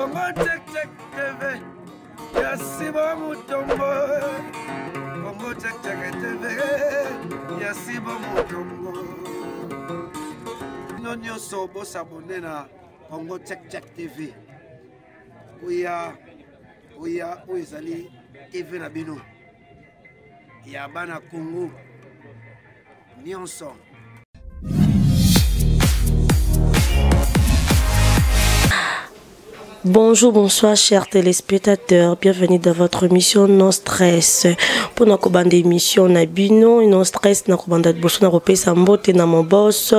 Congo Check Check TV ya Sibo Mutombo Congo Check Check TV ya Sibo Mutombo bino nyonso bosabone na Congo Check Check TV oya oya oyo ezali TV na bino ya bana Congo nyonso. Bonjour, bonsoir chers téléspectateurs, bienvenue dans votre émission Non Stress. Pour na kobanda émission na bino Non Stress na kobanda liboso na kopesa mbote na mon boss,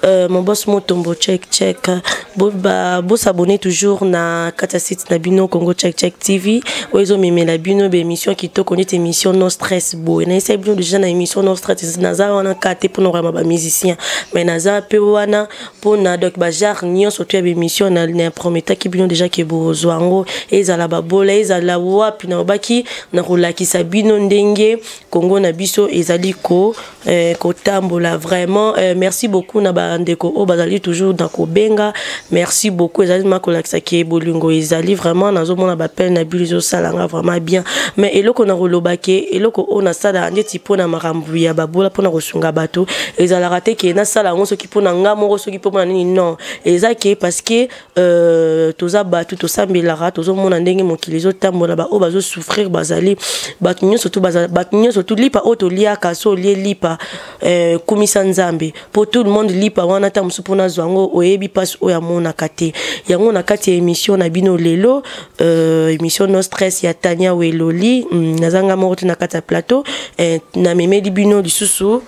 euh, mon boss Motombo check check. Bo ba bo s'abonner toujours na kata site na bino Congo check check TV. Oyo ezomemela bino ba émission kitoko neti émission Non Stress boye. Na esa bino déjà na émission Non Stress naza wana kate pour na ba musicien mais naza pe wana pona donc ba genre nyonso to ya ba na na prometaki bino déjà ke bozwa yango ezala babola ezala wapi na lobaki na kolakisa bino ndenge Congo na biso ezali ko eh, kotambola vraiment eh, merci beaucoup na bandeko oyo bazali toujours na kobenga merci beaucoup ezali ma kolakisa ke bolingo ezali vraiment nazomona bapele na bino ezosala nga vraiment bien mais eloko na koloba ke eloko oyo nasalaka ndeti mpo na makambo ya babola mpo na kosunga bato ezalaka te ke nasala yango soki mpo na nga moko soki mpo na nini non eza ke parce que euh, toza bato tosambelaka tozomona ndenge mokili ezotambola baoyo bazosouffrir bazali bato nyonso tu bato nyonso tu lipa oyo toliaka so olie lipa euh, kumisa nzambe mpo tout le monde lipa wana ata mosusu mpo nazwa yango oyebi mpasi oyo amonaka te yango na kati ya émission na bino lelo euh, émission no stress ya tania weloli mm, naza nga moko te na kati ya plateau eh, namemeli bino lisusu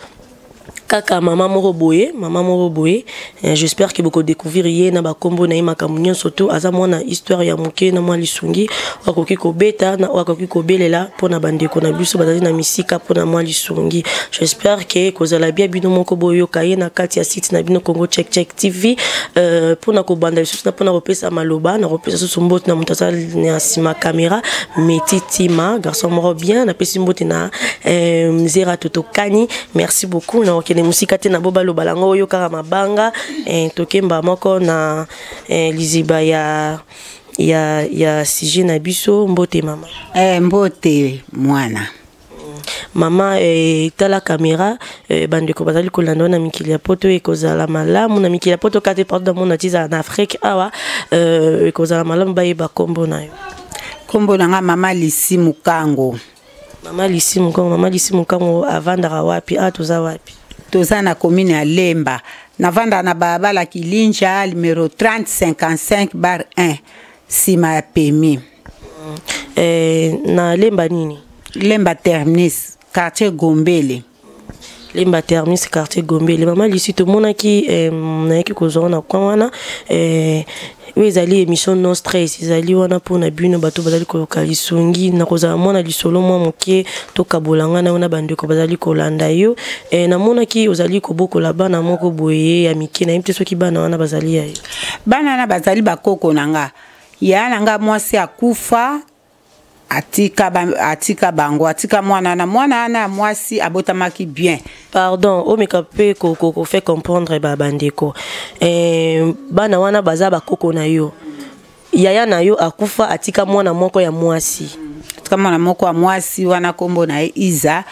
kaka mama moko boye mama moko boye eh, j'espère que boko découvrir ye na bakombo na ye makambo nyonso to aza mwana histoire ya moke na mwa lisungi oyo akoki kobeta na oyo akoki kobelela mpo na bandeko na biso bazali na misika mpo na mwa lisungi j'espère que kozala bia bino moko boyoka ye na kati ya site na bino Congo Check Check TV euh, mpo na kobanda lisusu na mpo na kopesa maloba na kopesa susu mbote na moto aza na nsima kamera Meti Tima garçon moko bien napesi mbote na euh, Nzera Totokani merci beaucoup na okende mosika te na bo baloba yango oyo kaka mabanga eh, tokemba moko na eh, liziba ya ya ya sujet na biso mbote mama eh, mbote mwana mama eh, tala kamera eh, bandeko bazali kolanda na mikili ya poto ekozala malamu na mikili ya poto kate partout dans monde entier ezala na afrique awa eh, ekozala malamu bayeba nkombo na yo nkombo na nga mama lisi mukango Mama Lisi Mukango, Mama Lisi Mukango avandaka wapi? Ah, toza wapi? Toza na commune ya Lemba. Navanda na balabala Kilinja numero 3055 bar 1 sima ya Pemi. Mm. Eh, na Lemba nini? Lemba Terminus, quartier Gombele. Lemba Terminus quartier Gombele. Mama Lucie tomonaki eh, nayaki kozwa na coin wana eh, oyo ezali émission no stress ezali wana mpona bino bato bazali koluka lisungi na kozala mwana lisolo mwa moke tokabola ngai na yo na bandeko bazali kolanda yo eh, namonaki ozali kobokola bana moko boye ya mike nayebi te soki bana wana bazali ya yo bana wana bazali bakoko na nga ya na nga mwasi akufa atika ba, atika bango atika mwana wana mwana wana ya mwasi abotamaki bien pardon omeka mpe kofe comprendre ba bandeko eh, bana wana baza bakoko na yo yaya na yo akufa atika mwana moko ya mwasi atika mwana moko ya mwasi wana nkombo na ye iza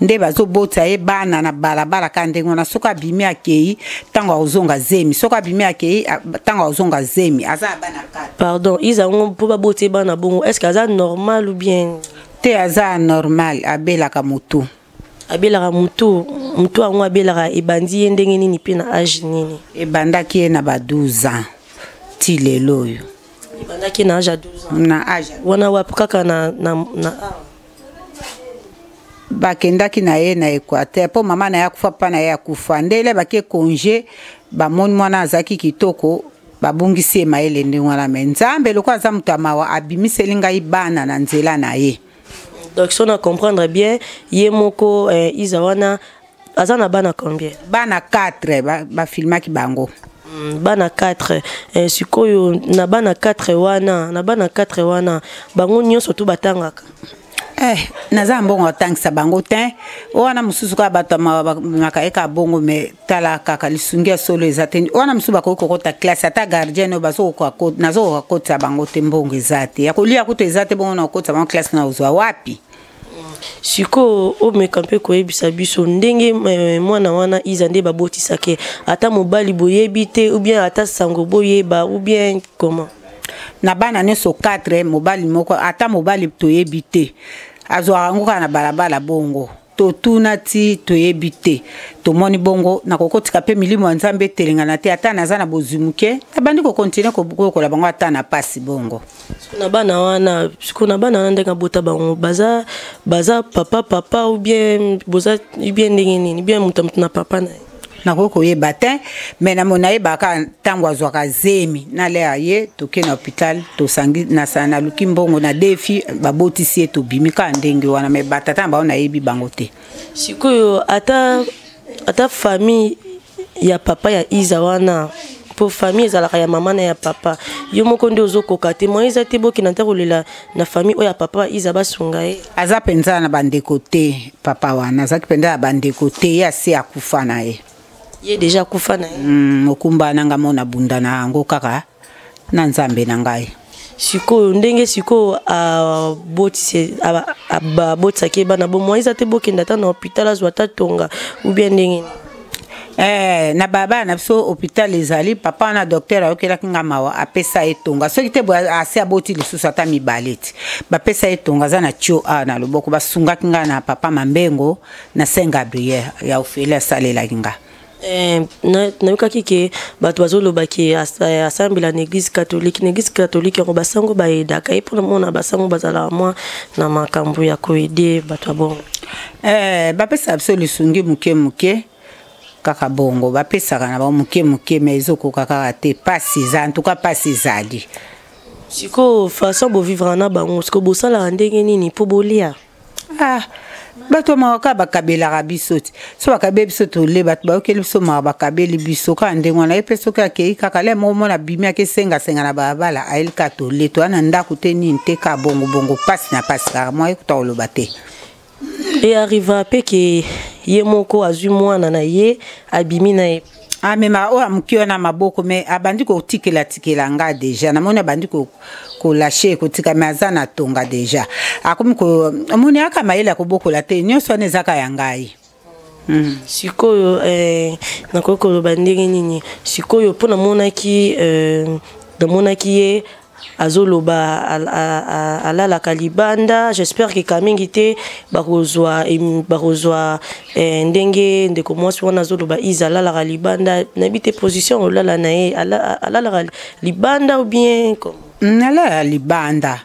nde bazobota ye bana na balabala kaka ndenge wana soki abimi akei ntango akozonga zemi soki abimi akei ntango akozonga zemi aza na bana 4 pardon iza yango mpo baboti ye bana bongo est ce que aza normal ou bien te aza normal abelaka motu abelaka motu motu yango abelaka ebandi ye ndenge nini mpe na age nini ebandaki ye na ba 12 ans ti lelo oyo ebandaki na age ya 12 ans na age wana wapi kaka na, na, na bakendaki na ye na Equateur mpo mama na ye akufa papa na ye akufa ndele bake congé bamoni mwana azalaki kitoko babungisi ye mayele ndenge wana me nzambe lokola aza moto ya mawa abimiseli ngai bana na nzela na ye donc so na comprendre bien ye moko eh, iza wana aza na bana combien bana 4 bafilmaki ba bango mm, bana 4 eh, sikoyo na bana 4 wana na bana 4 wana bango nyonso tu batangaka Eh, naza na mbongo atangisa bango te. Wana mosusu kaka bato ya mawa bamemaka ye kaka bongo, me tala kaka lisungi ya solo eza te. Wana mosusu bakoki kokota classe, ata gardien oyo nazokoka kotisa bango te, mbongo eza te ya kolia kutu eza te, bongo na kokotisa bango classe na kozwa wapi? Sikoyo omeka mpe koyebisa biso ndenge eh, mwana wana Iza nde babotisaki ye, ata mobali boyebi te, ou bien ata sango boyeba, ou bien comment? Na bana nyonso 4, mobali moko, ata mobali toyebi te, azwaka yango kaka na balabala. Bongo totuna ti toyebi te, tomoni bongo nakokotika mpe milimo ya Nzambe etelengana te. Ata naza na bozwi moke, nabandi kokontinue kokola bango ata na pasi bongo. Na bana wana, sikoyo na bana wana ndenge abota bango, baza papa papa ou bien boza ou bien ndenge nini, bien moto moto na papa na ye? Nakoki koyeba te, me na nayebaka ntango azwaka zemi, nalea ye, toke na hôpital, tosangi naluki mbongo na defi, babotisi ye, tobimi kaka ndenge wana. Me batata na bango nayebi bango te. Sikoyo ata famille ya papa ya Iza wana, mpo famille ezalaka ya mama na ya papa, yo moko nde ozokoka te, moyen eza te bokenda nta kolela na famille oyo ya papa Iza basunga ye? Aza mpenza na bandeko te. Papa wana azalaki mpenza na bandeko te, ye asi akufa na ye. Ye deja akufa na ye. Mokumba na nga mo nabunda na yango kaka na Nzambe na ngai. Sikoyo ndenge sikoyo abotisaki ye bana, bomoi eza te, bokenda ata na hôpital azwa ata tonga ou bien ndenge nini? Eh, na babala na biso hôpital ezali. Papa wana, docteur ayokelaki nga mawa, apesa ye tonga. Soki te boye asi aboti lisusu ata mibale ti bapesa ye tonga, aza na tio awa na loboko. Basungaki nga na papa Mambengo na Saint Gabriel ya ofele, asalelaki nga. Eh, nayokaki ke bato bazoloba ke asambela na église catholique. Na église catholique yango, basango bayedaka ye? Mpona mona basango bazalaka mwa na makambo ya koede bato ya bongo. Eh, bapesaka biso lisungi moke moke kaka bongo, bapesaka na bango moke moke, me ezokoka kaka te. Pasi eza, en tout cas pasi ezali. Sikoyo façon bovivre na bango, sikoyo bosalaka ndenge nini mpo bolia? Ah, bato ya mawa kaka bakabelaka biso ti so bakabeli biso tole. Bato bayokeli biso mawa, bakabeli biso kaka ndenge wana. Ye mpe soki akei kaka le moko mona abimi, akesengasenga na balabala, ayeli kaka tole. Toya na ndako te, nini te, kaka bongobongo, pasi na pasi kaka, mwa ye kuta koloba te. E arriva mpe ke ye moko azwi mwana na ye, abimi na ye? Amemaka oyo amoki wana maboko, me abandi kotikela-tikela nga deja. Namoni abandi kolashe, kotika, me aza na tonga deja. Akomi omoni aka mayele ya kobokola te, nyonso wana ezaka ya ngai. Sikoyo eh, nakoki koloba ndenge nini sikoyo? Mpo namonaki eh, namonaki ye azoloba alalaka libanda. J'espère ke ka mingi te bakozwa eh, ndenge ndeko mwasi wana azoloba Iza alalaka libanda, nayebi te position olala na ye, alalaka libanda ou bien comment? Alala libanda,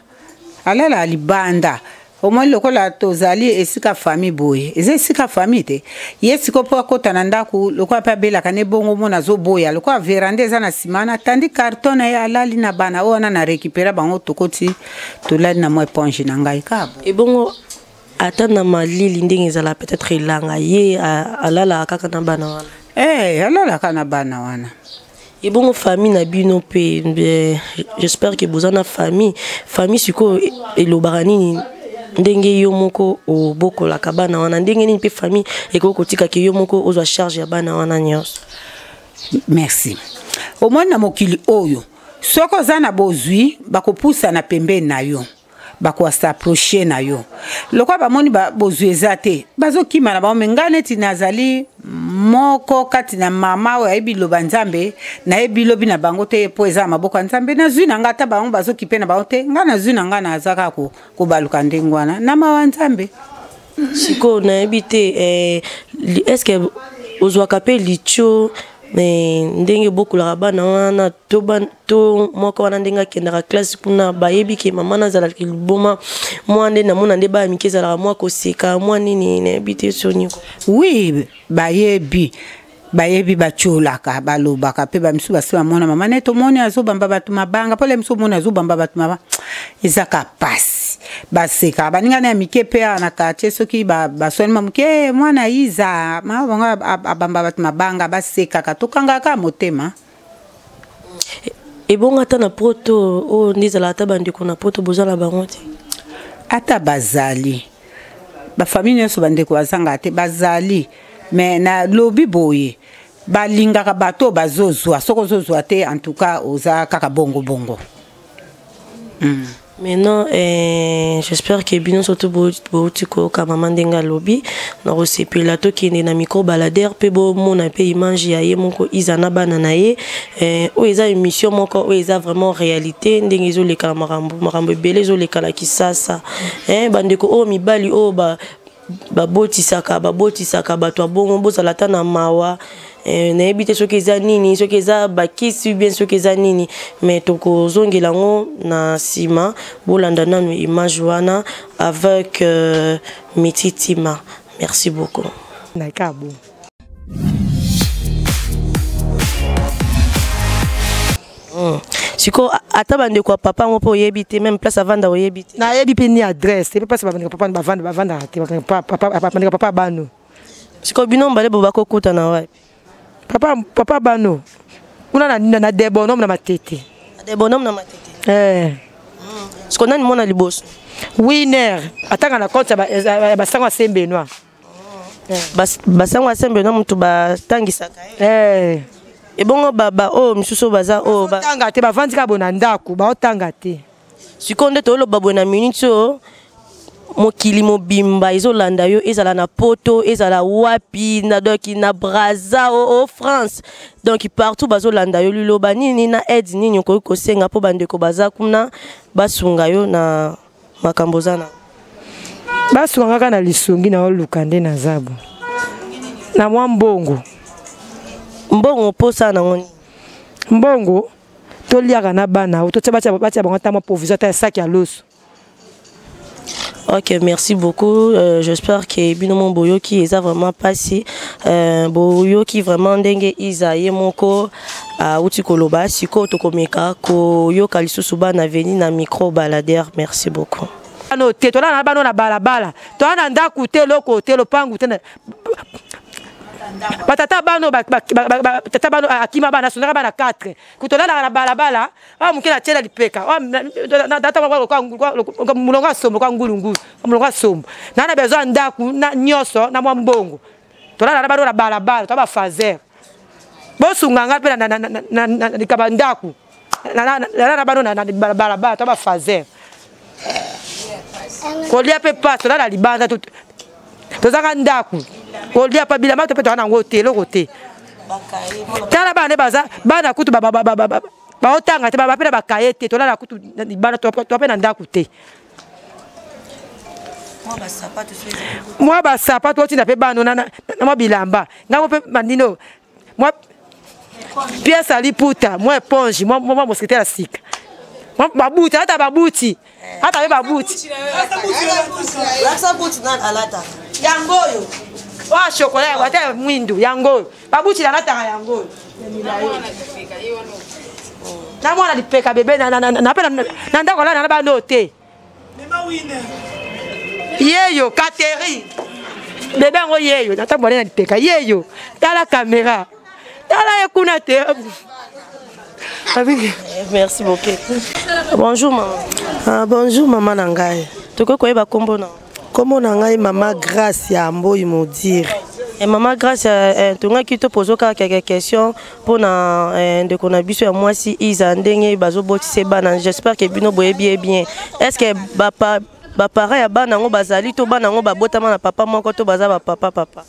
alala libanda. Omoni lokola tozali esika famille boye, eza esika famille te. Ye sikoyo mpo akɔta na ndako, lokola mpe abelaka ne bongo, mona azoboya. Lokola veranda eza na nsima wana, atandi carton na ye, alali na bana oyo wana. Na récupéra bango, tokoti, tolali na mwa éponge na ngai kaka. Ebongo ata na malili ndenge ezala, peut-être elanga, ye alalaka kaka na bana wana? Eh, alalaka na bana wana. Ebongo famille na bino mpe, j'espère que boza na famille. Famille sikoyo elobaka nini ndenge yo moko obokolaka bana wana? Ndenge nini mpe famille ekoki kotikaki yo moko ozwa charge ya bana wana nyonso? Merci. Omoni, na mokili oyo, soki oza na bozwi, bakopusana pembeni na yo, bakoasapproche na yo. Lokola bamoni bozwi eza te, bazokima na bango. Me ngai neti nazali moko kati na mama oyo ayebi liloba Nzambe, nayebi lobi na bango te, mpo eza na maboko ya Nzambe. Nazwi na ngai, ata bango bazokipe na bango te, ngai nazwi na ngai, naza kaka kobaluka ndenge wana na mawa Nzambe. Sikoyo nayebi te, eh, est ce que ozwaka mpe litio me ndenge obokolaka bana wana to moko wana, ndenge akendaka classe kuna, bayebi ke mama nazalaka liboma mwa nde namona nde bana mike ezalaka mwa koseka mwa nini, nayebi te soni? Oui, bayebi, bayebi, batiolaka, balobaka mpe. Bamisusu basi bamona mama nete omoni azobamba bato mabanga, mpo le misu omoni azobamba bato mabanga, ezaka pasi. Basekaka baninga na ya mike mpe awa na quartier. Soki baswani ma moke, "Eh, mwana Iza, mama bango abamba bato mabanga," basekaka, tokangaka motema. Ebongo ata na poto oyo nde ezalaka, ata bandeko na poto boza na bango te? Ata bazali. Bafamille nyonso bandeko bazangaka te, bazali. Mais nalobi boye, balingaka bato oyo bazozwa. Soki ozozwa te, en tout cas oza kaka bongo bongo. Maintenant, j'espère que bino surtout bouti koyoka mama ndenge alobi. Na kosepela tokende na micro baladeur mpe bomona mpe image ya ye moko Iza na bana na ye. Oyo eza émission moko oyo eza vraiment réalité ndenge ezoleka na makambo, makambo ebele ezoleka na Kisasa. Bandeko oyo mibali oyo babotisaka bato ya bongo, bozala ata na mawa. Nayebi te soki eza nini, soki eza bakisi bien, soki eza nini, mais tokozongela yango na nsima. Bolanda nanu image wana avec Miti Tima. Merci beaucoup. Na bo. Sikoyo ata bandeko ya papa yango mpe oyebi te, même place avanda oyebi te? Nayebi mpe ni adresse te, mpe place bandeko papa bavanda, bavandaka te. Bandeko papa bano. Sikoyo bino mbale bo bakokutana wapi? Papa bano kuna na Debonhomme na Matete. Debonhomme na Matete? Eh. Sikoyo nani mwana liboso? Winner atanga na compte ya basango ya Saint Benoît. Basango ya Saint Benoît motu batangisaka ye? Eh. Ebongo baba oyo misusu oyo baza oyo Batanga te, bavandi kaka boye na ndako, baotanga te. Sikoyo nde toyoloba boye na minute oyo, mokili mobimba ezolanda yo, ezala na Poto, ezala wapi, na donc na Braza, o France, donc partout bazolanda yo. Liloba nini na aide nini okoki kosenga mpo bandeko baza kuna basunga yo na makambo oza na? Basunga kaka na lisungi na oluka nde naza bo na mwa mbongo. Mbongo mposa nango nini? Mbongo toliaka na bana o totia, batia bango ata mwa provision, ata ya saki ya loso. Ok, merci beaucoup. J'espère que bino mo boyoki, eza vraiment pasi. Boyoki vraiment ndenge Iza ye moko auti koloba. Sikoyo tokomeka koyoka lisusu bana veni na micro baladeur. Merci beaucoup. Bano te, tolala na bano na balabala, toza na ndako te, eloko te, lopangu te. Batata bano, tata bano akima bana, asundaka bana 4. Tolalaka na balabala awa, moke na tiela lipeka data molongo asombo kwa ngulungulu, molongo asombo na besoin ya ndako nyonso na mwa mbongo. Tolala na bano na balabala, toa bafaser. Bosunga nga mpe likaba ndako, nala na bano na balabala, toa bafaser. Kolia mpe pasi, tolala libanda, tozaka ndako kolia pa bilamba to mpe toza nango te, eloko te. Tala bana nde baza bana kutu baotanga te, bape na bakaye te. Tolala kutu libanda, toa mpe na ndako te. Mwa basapato otinda mpe bano na mwa bilamba ngango mpe bandino, mwa pièce ya liputa, mwa éponge, mwa mosquetaire ya sika, babuti, ata babuti, ata mpe babuti yango oyo, oyo chocolat, ata ya mwindu yango oyo, babuti nalataka yango oyo na mwana lipeka bebe na mpe na ndako alala na bana oyo te. Yeyo Kateri bebe yango yeyo natambola na lipeka yeyo. Tala caméra, tala ye kuna te. Merci beaucoup. Bonjour maman. Ah, bonjour mama na ngai. Tokoki koyeba nkombo na? Nkombo na ngai mama Grâce ya Mboi Modire. Mama Grâce, tongaki topozo kaka quelques questions mpona ndeko na biso ya mwasi Iza, ndenge bazobotisa bana. J'espère que bino boyebi ye bien. Est ce que baparent ya bana yango bazali, to bana yango babotama na papa moko, to baza bapapa papa?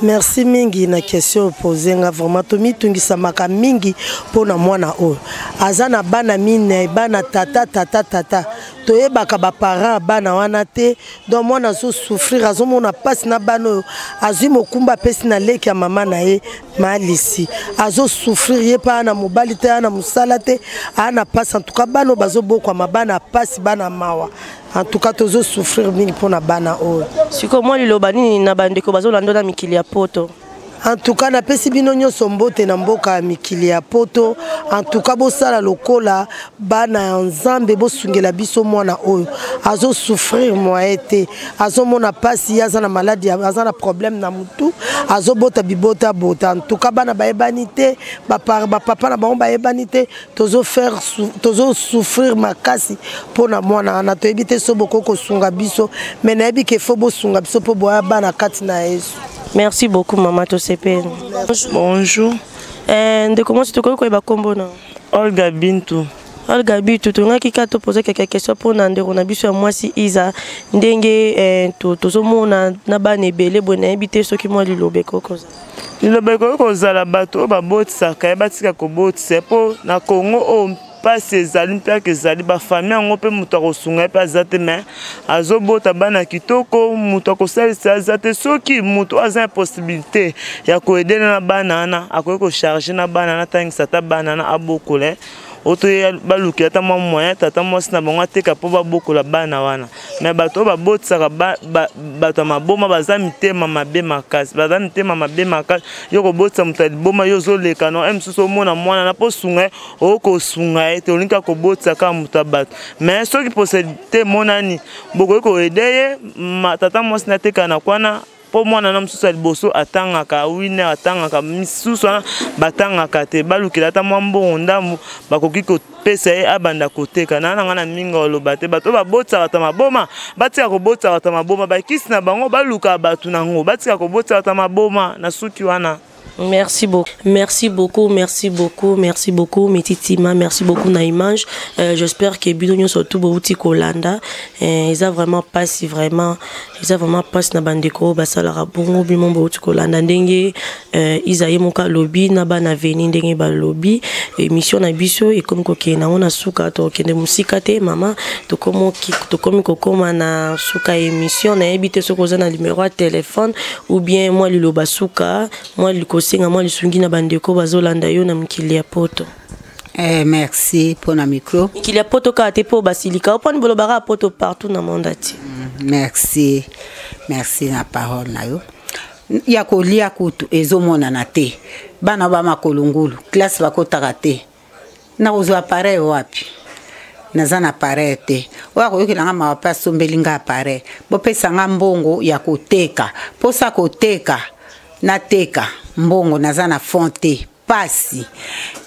Merci mingi na question opose nga. Vraiment tomitungisamaka mingi mpona mwana oyo aza na bana minei, bana tata tata tata, toyebaka baparent ya bana wana te. Donc mwana azosouffrir, azomona mpasi na bana oyo azwi mokumba, apesi na leki ya mama na ye Malisi. Azosouffrir ye mpe aa na mobali te, aa na mosala te, aa na mpasi. En tout cas bana oyo bazobokwama, bana mpasi, bana mawa. En tout cas tozosouffrir mingi mpona bana oyo. Sikoyo mwa liloba nini na bandeko bazolanda na mikili ya Poto? En tout cas napesi bino nyonso mbote na mboka ya mikili ya poto. En tout cas bosala lokola bana ya Nzambe, bosungela biso mwana oyo azosouffrir moyen te, azomona mpasi, ye aza na maladi, aza na problème na mutu, azobota bibota bota. En tout cas bana bayebani te, bapapa na bango bayebani te, tozosouffrir makasi mpo na mwana wana. Toyebi te so bokoki kosunga biso, me nayebi ke fo bosunga biso mpo boya bana kati na Yesu. Merci beaucoup mama, tosepeli. Bonjour. Ndeko mwasi, tokoki koyeba nkombo na? Olga Bintu. Olga Bintu, tongaki kaka topose quelques question mpona ndeko na biso ya mwasi Iza, ndenge tozomona na bana ebele boye. Nayebi te soki mwa liloba ekoki kozala. Liloba ekoki kozala, bato oyo babotisaka ye batika kobotisa ye, mpo na Kongo oyo mpasi ezali, mpiaka ezali, bafamille yango mpe moto akosunga ye mpe aza te. Me azobota bana kitoko, moto akosalisa aza te. Soki moto aza na possibilité ya koaider na bana wana, akoki kocharger na bana wana, atangisa ata bana wana, abokola oto ye, balukela ata mwa moyen, tata mwasi na bango ateka mpo babokola bana wana. Me bato oyo babotisaka bato ya maboma baza mitema mabe makasi, baza mitema mabe makasi. Yo kobotisa moto ya liboma, yo ozoleka no mosusu, omona mwana na mpo sunga ye, okosunga ye te, olingi kaka kobotisa kaka moto ya bato. Mais soki possibilité emonani, bokoki koaider ye, tata mwasi na ateka na kwana, mpo mwana na mosusu ya liboso atangaka winer, atangaka, misusu wana batangaka te. Balukela ata mwa mbongo ndambu bakoki kopesa ye, abanda koteka. Na nanga na mingi oloba te. Bato oyo babotisaka bato ya maboma batika kobotisa bato ya maboma, bakisi na bango baluka bato nango, batika kobotisa bato ya maboma na suki wana. Merci beaucoup. Merci beaucoup, merci beaucoup, merci beaucoup, Mititima, merci beaucoup na image. J'espère que bino nyonso tout bouti kolanda. Eza vraiment pas si vraiment, eza vraiment pas na bandeko basalaka bongo. Bimo bouti kolanda ndenge Isaïe moka lobi na bana veni, ndenge balobi. Émission na biso ekomi kokende nango na suka, tokende mosika te mama, tokomi kokoma na suka émission. Nayebi te soki oza na numéro ya téléphone ou bien mwa liloba suka, mwa kosenga mwa lisungi na bandeko bazolanda yo na mikili ya poto. Merci mpona micro. Mikili ya poto kaka te, mpo basilika oponi bolobaka ya poto partout na monde entier. Merci, merci na parole na yo. Ya kolia kutu ezomonana te, bana ba makolo ngulu, classe bakotaka te. Nakozwa appareil wapi? Naza na appareil te. Oyo akoyokela nga mawa mpe asombeli nga appareil, bopesa nga mbongo ya koteka, mposa koteka, nateka mbongo. Naza na fond te, pasi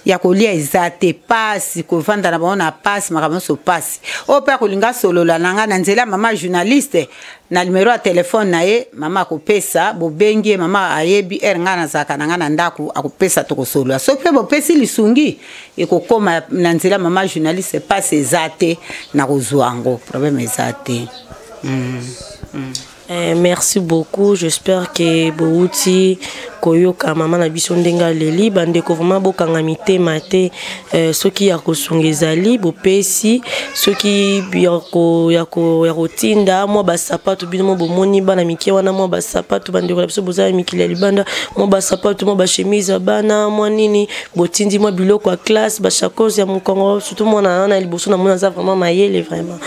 ya kolia eza te, pasi kovanda na bango na pasi, makambo nyonso pasi. Oyo mpe akolinga asolola na ngai na nzela ya mama journaliste, na numero ya telefone na ye, mama akopesa, bobengi ye, mama ayebi heure ngai nazalaka na ngai na ndako, akopesa, tokosolola. Soki mpe bopesi lisungi, ekokóma na nzela mama journaliste. Pasi eza te, nakozwa yango, problème eza te. Merci beaucoup. J'espère que bouti koyoka mama na biso ndenge aleli. Bandeko, vraiment bokanga mitema te. Soki ya kosunga ezali, bopesi. Soki ya kotinda mwa basapato, bino mo bomoni bana mike wana, mwa basapato, bandeko na biso boza ya mikili ya libanda, mwa basapato, mwa bachemise ya bana, mwa nini, botindi mwa biloko ya classe, basacoche ya mokongo, surtout mwana wana liboso na moni aza vraiment mayele. Vraiment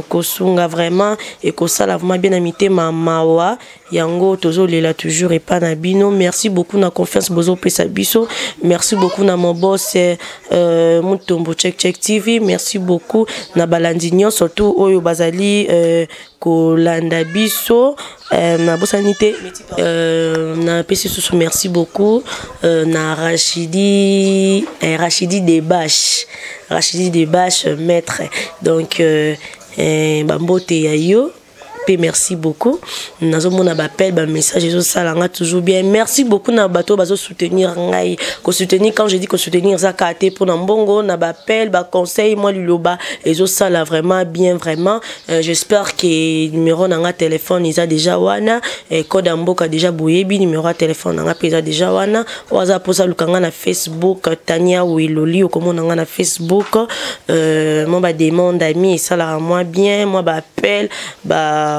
kosunga vraiment ekosala vraiment bien na mitema mawa. Yango tozolela toujours epa na bino. Merci beaucoup na confiance bozopesa biso. Merci beaucoup na mon boss Mutombo Check Check TV. Merci beaucoup na balandi nyonso surtout oyo bazali kolanda biso. Nabosani te, napesi susu merci beaucoup na Rachidi Debash, Rachidi Debash maître. Donc bambote ya yo mpe merci beaucoup. Nazomona baappel, bamessage ezosala nga toujours bien. Merci beaucoup na bato oyo bazosoutenir ngai. Kosoutenir, quand je dis kosoutenir, eza kaka te mpona mbongo, na baappel, baconseil, mwa liloba ezosala vraiment bien, vraiment. J'espère que numéro na nga téléphone eza déjà wana, code ya mboka déjà boyebi, numéro ya téléphone na nga mpe eza déjà wana. Oyo aza mposa aluka nga na Facebook, Tania Weloli, okomona nga na Facebook. Mwa bademande ami esalaka mwa bien, mwa baappel, ba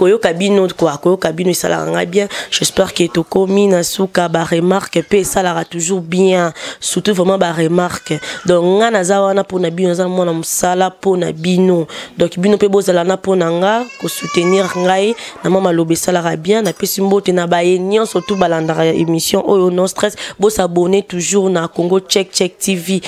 Koyoka bino quoi, koyoka bino esalaka nga bien. J'espère que tokomi na suka. Baremarque mpe esalaka toujours bien, surtout vraiment baremarque. Donc nga naza wana mpona bino, naza mwana mosala mpona bino. Donc bino mpe bozala na mpona nga, kosoutenir ngai na mwa maloba esalaka bien. Napesi mbote na baye nyonso tu balandaka émission oyo No Stress. Bosabonner toujours na Congo Check Check TV,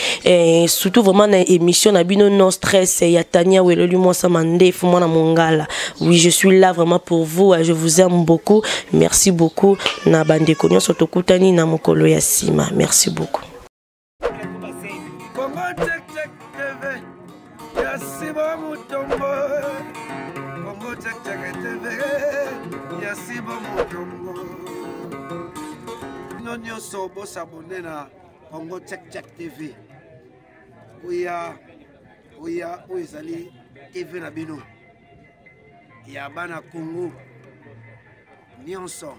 surtout vraiment na émission na bino No Stress ya Tania Weloli, mwasa mandefu, mwana mongala. Oui, je suis là vraiment pour vous, je vous aime beaucoup. Merci beaucoup na bandeko nyonso. Tokutani na mokolo ya nsima. Merci beaucoup. Congo Check Check TV ya Sibo Mutombo. Congo Check Check TV ya Sibo Mutombo. Bino nyonso bosabonner na Congo Check Check TV. Oya oya, oyo ezali TV na bino ya bana Congo nyonso.